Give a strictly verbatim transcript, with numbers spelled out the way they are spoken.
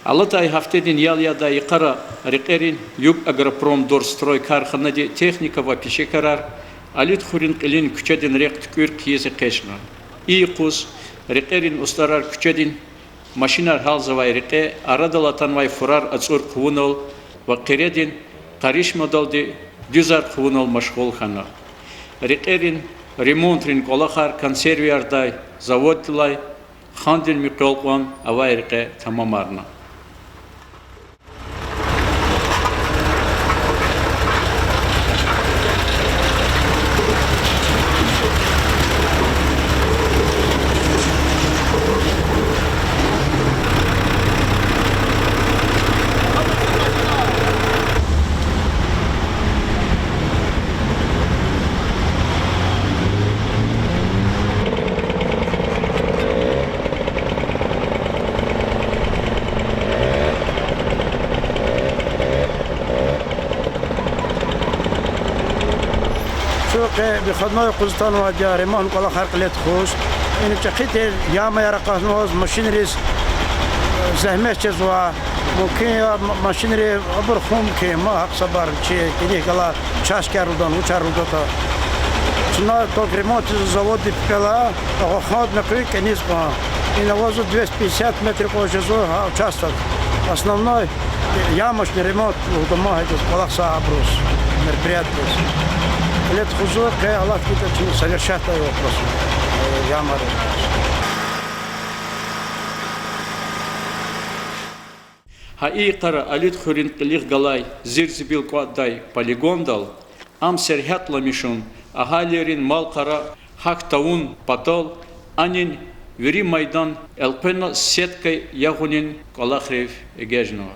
Алатай гьафтедин ял ядай йикъара рекьерин Югагропромдорстрой карханади техника ва пешекарар Алидхуьруьн кьилин куьчедин рехъ туькӀуьр хъийиз экъечӀна. И юкъуз рекьерин устӀарар куьчедин машинар гьалзавай рекье, арадал атанвай фурар ацӀур хъувунал ва къиредин къаришмадалди дуьзар хъувунал машгъул хьана. Рекьерин ремонтрин кӀвалахар консервиярдай заводдилай Хандин муькъвел кьван авай рекье тамамарна. Чун къе выходной юкъуз атанвайди я, ремонт кӀвалахар кьиле тухуз. Ина чӀехи тир ямаяр акъатнаваз машинриз зегьмет жезва. Мумкин я м-, машинри абур хун мумкин, ма гьакӀ сабар чи кӀаник галай участкаяр лугьудай, вучар лугьудатӀа. Чна ток ремонт ийизва заводдин пипӀела, агъахъандна кьуьл кӀаниз кьван. Ина авазва двести пятьдесят метр кьван жезва гьа участок. Основной ямочный ремонт лугьуда ма гьадаз кӀвалахзавайбуруз, мероприятиедиз. Кьиле тухузва, къе алат гайитӀа чна совершать ийида вопрос, ямар. Гьа и йикъара Алидхуьруьн кьилихъ галай зирзибил кӀватӀдай полигондал ам сергьятламишун агьалийрин мал-къара гьахь тавун патал анин вири майдан элкъвена сетка ягъунин кӀвалахрив эгечӀнава.